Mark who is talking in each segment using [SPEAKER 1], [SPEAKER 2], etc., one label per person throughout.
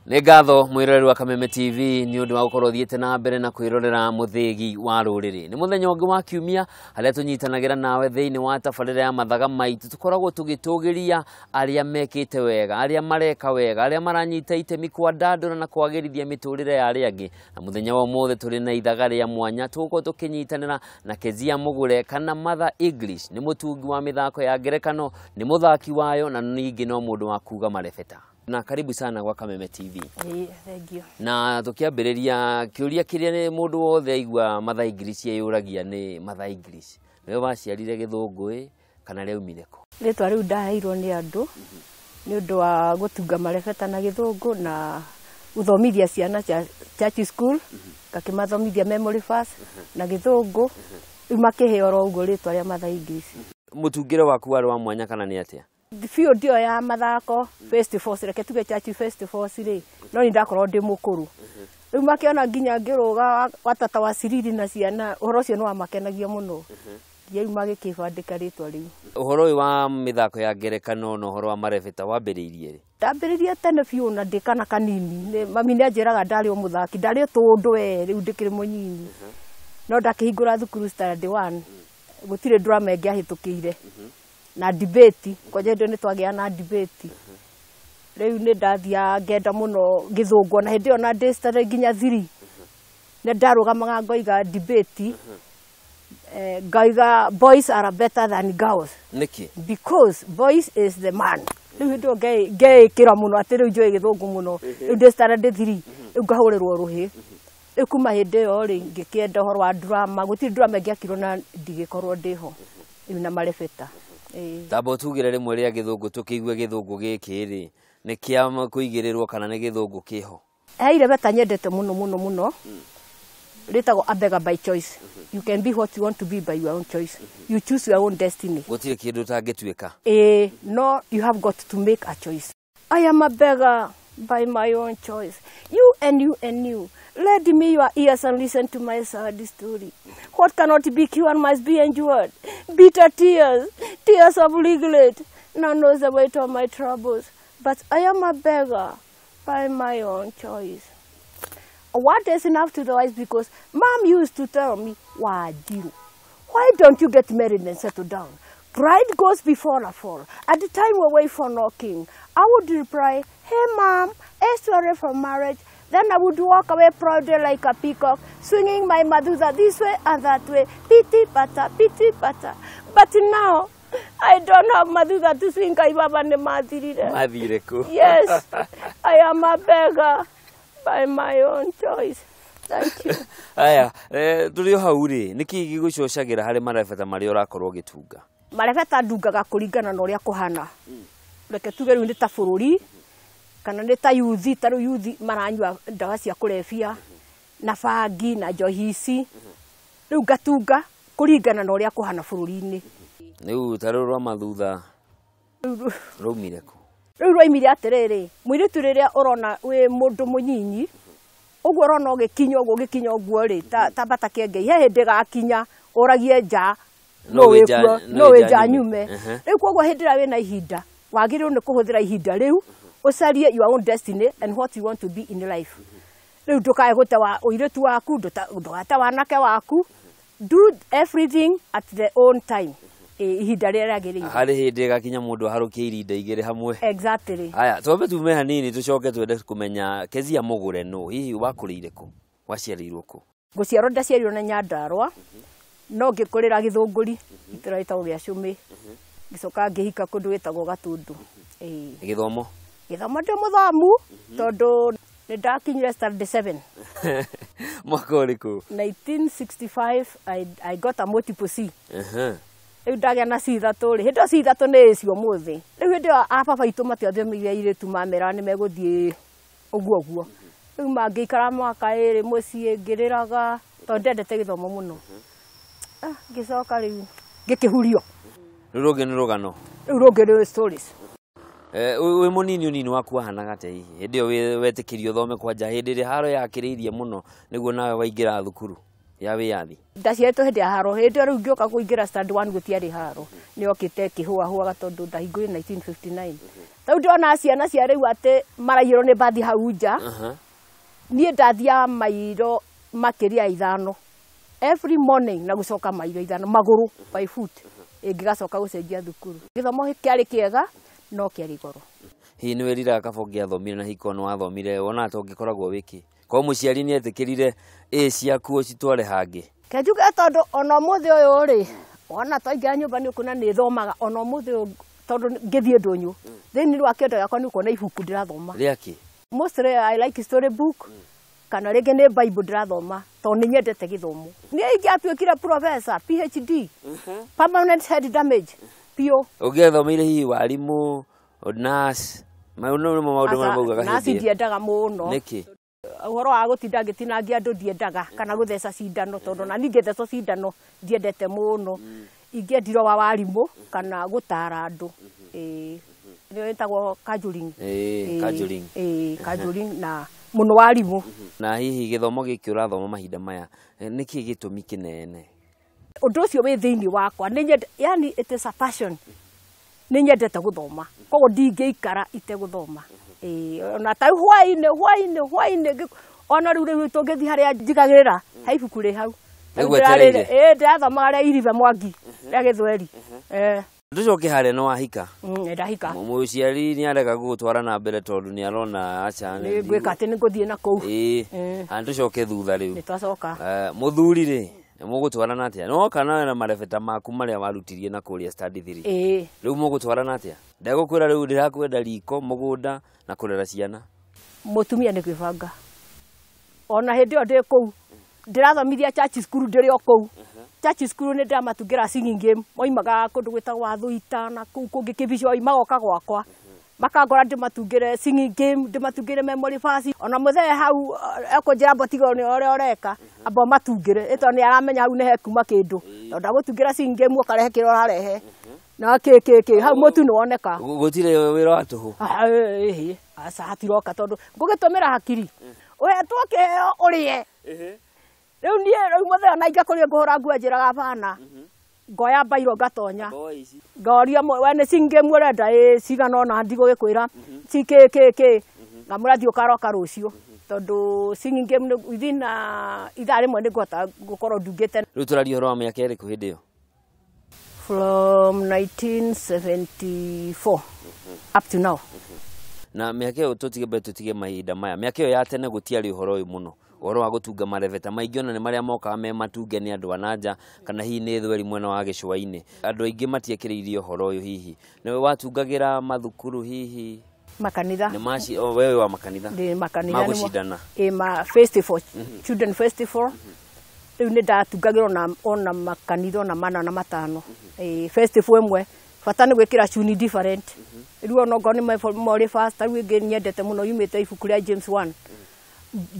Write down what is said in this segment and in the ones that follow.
[SPEAKER 1] Nĩ ngatho mwĩroreri wa Kameme TV nĩ ũndũ wa gũkorwo ũthiĩte na mbere na kwĩrorera Mũthĩgi wa Rũrĩrĩ. Nĩ mũthenya ũngĩ wa kiumia harĩa tũnyitanagĩra nawe thĩinĩ wa tabarĩra ya mathaga maitũ. Tũkoragwo tũgĩtũgĩria arĩa mekĩte wega, arĩa mareka wega, arĩa maranyita itemi kwandandũra na kwagĩrithia mĩtũrĩre ya arĩa angĩ. Na mũthenya wa ũmũthĩ tũrĩ na ithaga rĩa mwanya, tũgũkorwo tũkĩnyitanĩra na Kezia Mũgũre kana Mother English. Nĩ mũtungi wa mĩthako ya ngerekano, nĩ mũthaki wayo na ningĩ no mũndũ wa kuga marebeta. Na karibu sana gwa Kameme TV.
[SPEAKER 2] Ĩĩ, thank you.
[SPEAKER 1] Na tukiambĩrĩria kĩũria kĩrĩa nĩ mũndũ wothe aigua Mother English eyũragia nĩ Mother English, nĩwe waciarire gĩthũngũ ĩ kana rĩaumire kũ?
[SPEAKER 2] Rĩtwa rĩu ndaheirwo nĩ andũ nĩ ũndũ wa gũtunga marebeta na gĩthũngũ na gũthomithia ciana cia church school, ngakĩmathomithia memory verse na gĩthũngũ, rĩu makĩheo oro ũguo rĩtwa rĩa Mother English.
[SPEAKER 1] Mũtungĩre waku warĩ wa mwanya kana nĩ atĩa?
[SPEAKER 2] Biũ ndio ya mathako festivals, reke tuge church festivals rĩ, no nĩ ndakorwo ndĩ mũkũrũ. Rĩu makĩona nginya ngĩrũga wa tata wa Ciriri na ciana, ũhoro ũcio nĩ wamakenagia mũno. Rĩu magĩkĩbandĩka rĩtwa rĩu.
[SPEAKER 1] Ũhoro ũyũ wa mĩthako ya ngerekano na ũhoro wa marebeta wambĩrĩirie rĩ?
[SPEAKER 2] Ndambĩrĩirie tene biũ na ndĩ kana kanini. Mami nĩ anjĩraga ndarĩ o mũthaki, ndarĩ o tũndũ we, rĩu ndĩkĩrĩ mũnyinyi. No ndakĩhingũra thukuru standard 1, gũtirĩ drama ĩngĩahĩtũkĩire. Na debate, kwanja hĩndĩ ĩyo nĩ twagĩa na debate. Rĩu nĩ ndathiaga ngenda mũno gĩthũngũ, na hĩndĩ ĩyo na ndĩ standard nginya 3. Nĩ ndarũgamaga ngoiga debate, ngaiga boys are better than girls.
[SPEAKER 1] Nĩkĩ?
[SPEAKER 2] Because boys is the man. Rĩu hĩndĩ ĩyo ngeĩkĩra mũno atĩ rĩu njũĩ gĩthũngũ mũno. Rĩu ndĩ standard 3, rĩu ngahũrĩrwo rũhĩ. Rĩu kuma hĩndĩ ĩyo rĩ, ngĩkĩenda ũhoro wa drama, gũtirĩ drama ĩngĩakirwo na ndigĩkorwo ndĩho. Rĩu na marebeta.
[SPEAKER 1] Tamba ũtugĩre rĩmwe rĩa gĩthũngũ tũkĩigue gĩthũngũ gĩkĩ rĩ, nĩ kĩa kũigĩrĩrwo kana nĩ gĩthũngũ kĩho?
[SPEAKER 2] He irebeta nyendete mũno mũno mũno. Rĩtagwo A Beggar by Choice. You can be what you want to be by your own choice. You choose your own destiny.
[SPEAKER 1] Gũtirĩ kĩndũ ũtangĩtuĩka.
[SPEAKER 2] No, you have got to make a choice. I am a beggar by my own choice. You and you and you. Lend me your ears and listen to my sad story. What cannot be cured must be endured. Bitter tears, tears of regret. None knows the weight of my troubles. But I am a beggar by my own choice. What is enough to the wise, because mom used to tell me, Wanjiru, why don't you get married and settle down? Pride goes before a fall. At the time we wait for no king, I would reply, hey mom, it's ready for marriage. Then I would walk away proudly like a peacock, swinging my maduda this way and that way, pity pata, pity pata. But now, I don't have maduda to swing. Kaibaba ne mathirire.
[SPEAKER 1] Mathire ku.
[SPEAKER 2] Yes, I am a beggar by my own choice. Thank you.
[SPEAKER 1] Aya, tũrĩ o hau rĩ, nĩkĩ gĩgũcocagĩra harĩ marebeta marĩa ũrakorwo ũgĩtunga?
[SPEAKER 2] Marebeta ndungaga kũringana na ũrĩa kũhana. Reke tuge rĩu nĩ ta bũrũri, kana nĩ ta yuthi, ta rĩu yuthi maranyua ndawa cia kũrebia, na bangi, na njohi ici. Rĩu ngatunga kũringana na ũrĩa kũhana bũrũri-inĩ.
[SPEAKER 1] Rĩu ta rũrũ rwa mathutha rwaumire kũ?
[SPEAKER 2] Rĩu rwaumire atĩrĩrĩ, mũirĩtu rĩrĩa ũrona wĩ mũndũ mũnyinyi, ũguo ũrona ũgĩkinya ũguo, ũgĩkinya ũguo rĩ, ta mbata kĩengei, he hĩndĩ ĩgakinya, ũragie nja,
[SPEAKER 1] No wĩ nja,
[SPEAKER 2] no wĩ nja nyume.
[SPEAKER 1] Ehe.
[SPEAKER 2] Rĩu koguo hĩndĩ ĩrĩa wĩna ihinda, wagĩrĩirwo nĩ kũhũthĩra ihinda rĩu, ũcarie your own destiny and what you want to be in life. Rĩu ndũkae gũte wa ũirĩtu waku, ndũgate wanake waku. Do everything at the own time. Ihinda rĩrĩa rĩagĩrĩire.
[SPEAKER 1] Harĩ hĩndĩ ĩgakinya mũndũ aharũkie irinda igĩrĩ hamwe.
[SPEAKER 2] Exactly.
[SPEAKER 1] Haya, twambe tume hanini tũcoke twende kũmenya Kezia Mũgũre nũ, hihi wakũrĩire kũ? Waciarĩirwo kũ?
[SPEAKER 2] Ngũciarwo ndaciarirwo na Nyandarũa, no ngĩkũrĩra Gĩthũngũri, itũũra rĩtagwo gĩa Cũmĩ. Ngĩcoka ngĩhika kũndũ gwĩtagwo Gatundu.
[SPEAKER 1] Gĩthomo?
[SPEAKER 2] Gĩthomo ndĩ mũthomu, tondũ nĩ ndakinyire standard 7.
[SPEAKER 1] Mwaka ũrĩkũ?
[SPEAKER 2] 1965, I got a multiple C. Rĩu ndagĩa na C ithatũ rĩ, hĩndĩ ĩyo C ithatũ nĩ ĩcio ũmũthĩ. Rĩu hĩndĩ ĩyo a baba aitũ matiathomire airĩtu mamera nĩ megũthiĩ ũguo ũguo. Rĩu mangĩikara mwaka ĩrĩ mũciĩ ngĩrĩraga, tondũ ndendete gĩthomo mũno. Ngĩcoka rĩu ngĩkĩhurio.
[SPEAKER 1] Rĩu rũngĩ nĩ rũgano.
[SPEAKER 2] Rĩu rũngĩ nĩ stories.
[SPEAKER 1] Wĩ mũnini ũnini waku wahanaga atĩa hihi? Hĩndĩ ĩyo wetĩkĩrio ũthome kwanja, hĩndĩ ĩrĩa haro yakĩrĩirie mũno nĩguo nawe waingĩra thukuru ya wĩyathi?
[SPEAKER 2] Ndaciarĩtwo hĩndĩ ya haro, hĩndĩ ĩyo rĩu ngĩũka kũingĩra standard 1 gũtiarĩ haro. Nĩ yokĩte ĩkĩhũahũaga tondũ ndahingũrire 1959. Rĩu ndĩrona ciana cia rĩu atĩ maraiyũrwo nĩ mbathi hau nja. Niĩ ndathiaga mairo makĩria ya 5 every morning na gũcoka mairo 5 magũrũ by foot ĩngĩgacoka gũcenjia thukuru. Gĩthomo kĩarĩ kĩega no kĩarĩ goro.
[SPEAKER 1] Hihi nĩ wĩriraga kaba ũngĩathomire na hihi korwo nĩ wathomire wona ta ũngĩkoragwo wĩkĩ? Korwo mũciari nĩ etĩkĩrire ĩ ciaku ũcitware hangĩ.
[SPEAKER 2] Kenjuge tondũ ona ũmũthĩ ũyũ rĩ, wona twaingĩra nyũmba nĩ ũkuona nĩ thomaga ona ũmũthĩ ũyũ tondũ ngĩthiĩ ndũnyũ. Thĩinĩ wa kĩondo gĩakwa nĩ ũkuona ibuku ndĩrathoma.
[SPEAKER 1] Rĩakĩ?
[SPEAKER 2] Mostly I like story book kana rĩngĩ nĩ Bible ndĩrathoma tondũ nĩ nyendete gĩthomo. Niĩ ingĩatuĩkire professor, PhD, permanent head damage, biũ.
[SPEAKER 1] Ũngĩathomeire hihi warimũ, nurse, mau nĩmo maũndũ marĩa maugaga hĩndĩ
[SPEAKER 2] Nurse
[SPEAKER 1] ĩyo.
[SPEAKER 2] ndiendaga mũno.
[SPEAKER 1] Nĩkĩ?
[SPEAKER 2] Ũhoro wa gũtinda ngĩtinangia andũ ndiendaga kana gũtheca cindano tondũ na niĩ ngĩthecwo cindano ndiendete mũno. Ingĩendire wa warimũ kana gũtara andũ. Ĩĩ. Nĩyo ĩtagwo counseling.
[SPEAKER 1] Ĩĩ, counseling.
[SPEAKER 2] Ĩĩ, counseling na mũno warimũ.
[SPEAKER 1] Na hihi gĩthomo gĩkĩ ũrathoma mahinda maya, nĩkĩ gĩtũmi kĩnene?
[SPEAKER 2] Ũndũ ũcio wĩ thĩinĩ wakwa. Nĩ nyende, yani it is a passion. Nĩ nyendete gũthoma. Koguo ndingĩikara itegũthoma. Ĩĩ, ona ta hwaĩ-inĩ, hwaĩ-inĩ, hwaĩ-inĩ, ona rĩu rĩu tũngĩthiĩ harĩa njigagĩrĩra, he ibuku rĩ hau.
[SPEAKER 1] Rĩu wetereire?
[SPEAKER 2] Ĩĩ, ndĩrathomaga rĩa Iribe Mwangi, rĩa Gĩthweri.
[SPEAKER 1] Tũcoke harĩa nĩ wahika?
[SPEAKER 2] Ndahika.
[SPEAKER 1] Mũciari nĩ arega gũgũtwara na mbere tondũ nĩ arona aca.
[SPEAKER 2] Nĩ ngwĩka atĩ nĩ ngũthiĩ na kũu.
[SPEAKER 1] Ĩĩ. Ha, tũcoke thutha rĩu.
[SPEAKER 2] Nĩ twacoka.
[SPEAKER 1] Mũthuri rĩ, mũgũtwarana atĩa? Nĩ woka nawe na marebeta maku marĩa warutirie na kũrĩa study 3.
[SPEAKER 2] Ĩĩ.
[SPEAKER 1] Rĩu mũgũtwarana atĩa? Ndegũkwĩra rĩu ndĩrakwenda riko, mũgũnda na kũrera ciana.
[SPEAKER 2] Mũtumia nĩ gwĩbanga. Ona hĩndĩ ĩyo ndĩ kũu, ndĩrathomithia church school ndĩrĩ o kũu. Church school nĩ ndĩramatungĩra singing game, moimaga kũndũ gwĩtagwo Wathuita na kũu kũngĩ Kĩbicoi magoka gwakwa. Makangora ndĩmatungĩre singing game, ndĩmatungĩre memory verse. Ona mũthee hau ekũnjĩra amba tiga nĩ ũrĩa ũreka, amba ũmatungĩre. Ĩ tondũ nĩ aramenya hau nĩ hekuma kĩndũ. Tondũ ndagũtungĩra singing game ũkarehe kĩrĩa ũrarehe. Na kĩ kĩ kĩ, hau mũtu nĩ woneka.
[SPEAKER 1] Gũtirĩ wĩra wa tũhũ.
[SPEAKER 2] Ĩhĩ, aca hatiroka tondũ ngũgĩtũmĩra hakiri. Ũhetwo kĩheo ũrĩe. Rĩu niĩ rĩu mũthenya ona ingĩkorwo ngũhũra nguo njĩraga bana. Ngoya mbairũ ngatonya. Ngoria we nĩ singing game ũrenda ĩ cigana ũna ndigũgĩkwĩra. Ci kĩ kĩ kĩ. Ngamwĩra thiĩ ũkaroka rũciũ. Tondũ singing game nĩ within ithaa rĩmwe nĩ ngũhota gũkorwo ndungĩte.
[SPEAKER 1] Rĩu tũraria ũhoro wa mĩaka ĩrĩkũ hĩndĩ ĩyo?
[SPEAKER 2] From 1974 up to now.
[SPEAKER 1] Na mĩaka ĩyo tũtige mbere tũtige mahinda maya. Mĩaka ĩyo ya tene gũtiarĩ ũhoro ũyũ mũno. Ũhoro wa gũtunga marebeta maingĩ ona nĩ marĩa mokaga me matunge nĩ andũ a na nja kana hihi nĩ thweri mwena wa gĩcũa-inĩ. Andũ aingĩ matiekĩrĩirie ũhoro ũyũ hihi. Nĩwe watungagĩra mathukuru hihi?
[SPEAKER 2] Makanitha.
[SPEAKER 1] Nĩ maci, oh, wewe wa makanitha.
[SPEAKER 2] Ndĩ makanitha nĩmo.
[SPEAKER 1] Magũcindana.
[SPEAKER 2] Ĩ, ma festival, children festival. Rĩu nĩ ndatungagĩra ona makanitha ona 4 na 5. Ĩ, festival ĩmwe bata nĩ gwĩkĩra tune different. Rĩu ona okorwo nĩ memory verse, ta rĩu ĩngĩ nyendete mũno yumĩte ibuku rĩa James 1.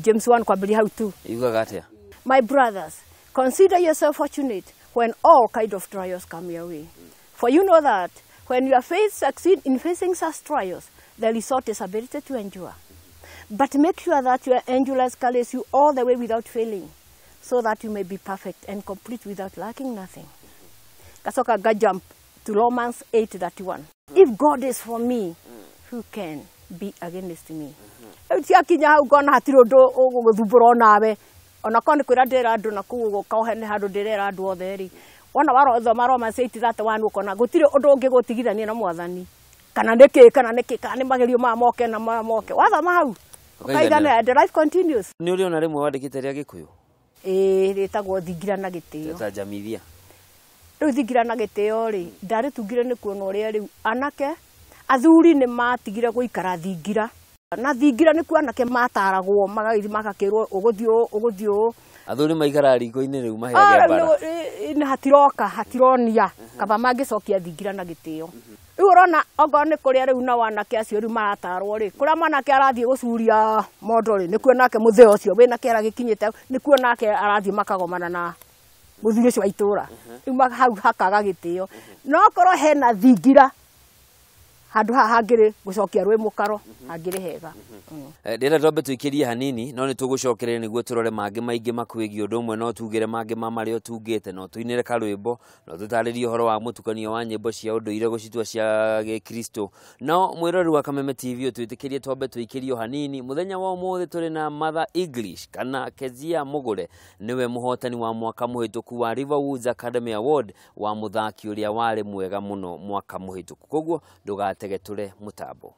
[SPEAKER 2] James 1 kwambĩrĩria hau tu.
[SPEAKER 1] Yugaga atĩa?
[SPEAKER 2] My brothers, consider yourself fortunate when all kind of trials come your way. For you know that when your faith succeeds in facing such trials, the result is ability to endure. But make sure that your endurance carries you all the way without failing, so that you may be perfect and complete without lacking nothing. Kasoka ga jump to Romans 8:31. If God is for me, who can be against me? Rĩu ciakinya hau ngona hatirĩ ũndũ ũgũgũthumbũra onawe. Ona korwo nĩ kwĩra ndĩra andũ na kũu ũguo kaũhe nĩ handũ ndĩrera andũ othe rĩ. Wona wathoma Romans 8:31 ũkona gũtirĩ ũndũ ũngĩgũtigithania na Mwathani. Kana nĩ kĩ, kana nĩ kĩ, kana nĩ magerio maya moke na maya moke. Wathoma hau, ũkaigana and the life continues.
[SPEAKER 1] Nĩ ũrĩ ona rĩmwe wandĩkĩte rĩa Gĩkũyũ?
[SPEAKER 2] Ĩĩ, rĩtagwo Thingira na Gĩtĩo.
[SPEAKER 1] Ta Jamithia.
[SPEAKER 2] Rĩu Thingira na Gĩtĩo rĩ, ndarĩtungire nĩ kuona ũrĩa rĩu anake, athuri nĩ matigire gũikara thingira. Na thingira nĩkuo anake mataragwo, magagĩthiĩ magakĩrwo ũgũthiĩ ũũ, ũgũthiĩ ũũ.
[SPEAKER 1] Athuri maikaraga riko-inĩ rĩu maheage
[SPEAKER 2] Rĩu
[SPEAKER 1] mbara.
[SPEAKER 2] nĩ hatiroka, hatironia, kaba mangĩcokia thingira na gĩtĩo. Rĩu ũrona okorwo nĩ kũrĩa rĩu nao anake acio rĩu maratarwo rĩ, kũrĩa mwanake arathiĩ gũcuria mondo rĩ, nĩkuo nake mũthee ũcio wĩna kĩara gĩkinyĩte, nĩkuo nake arathiĩ makagomana na mũthuri ũcio wa itũũra. Rĩu hau hakaga gĩtĩo. No korwo hena thingira, Handũ haha hangĩrĩ gũcokia rwĩ mũkaro, hangĩrĩ hega.
[SPEAKER 1] Ndĩrenda twambe tũikĩrie hanini, no nĩ tũgũcokereria nĩguo tũrore mangĩ maingĩ makwĩgiĩ ũndũ ũmwe, no tugĩre mangĩ ma marĩa ũtungĩte, no tũinĩre karwĩmbo, no tũtarĩrie ũhoro wa mũtukanio wa nyĩmbo cia ũndũire gũcitua cia gĩkristo. No mwĩroreri wa Kameme TV, ũtwĩtĩkĩrie twambe tũikĩrie hanini. Mũthenya wa ũmũthĩ tũrĩ na Mother English kana Kezia Mũgũre, nĩwe mũhotani wa mwaka mũhĩtũku wa Riverwoods Academy Award wa mũthaki ũrĩa warĩ mwega mũno mwaka mũhĩtũku. Koguo ndũgategetũre mũtambo.